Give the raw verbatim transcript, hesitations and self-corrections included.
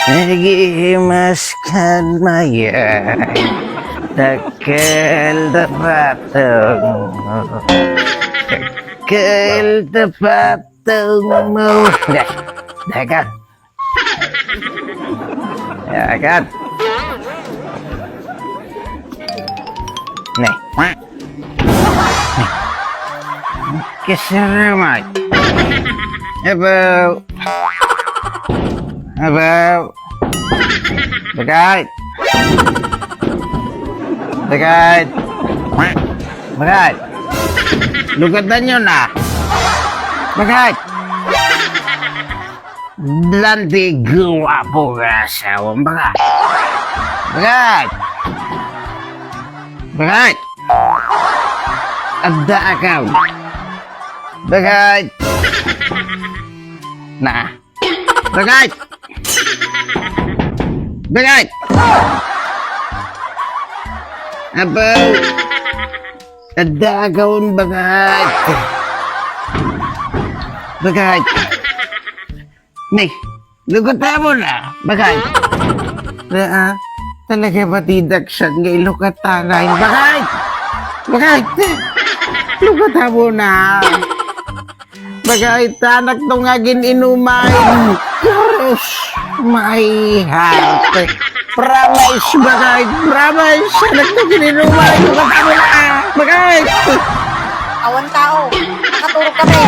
Nagimas kan mayay, dakkel da patong mo. Dakkel da patong mo. Teka. Agad. Ne. Kasaramat. Abaw. Abaw. Bagay. Bagay. Bagay. Lugatan nyo na. Bagay. Dandi guwapo nga asawa, bagay. Bagay. Bagay. Adda akaw. Bagay. Na. Bagay. Bagay. Abaw. Adda akaw, bagay. Bagay. Ne, lugatan mo na, bagay. Raa, talaga ba ti daksan nga ilukatan na, bagay? Bagay, lugatan mo na. Bagay, ta anakto nga agin-inumay. Diyos, my heart. Promise, bagay. Promise. Anakto agin-inumay. Lugatan mo na, bagay. Awan tao. Nakaturog kami.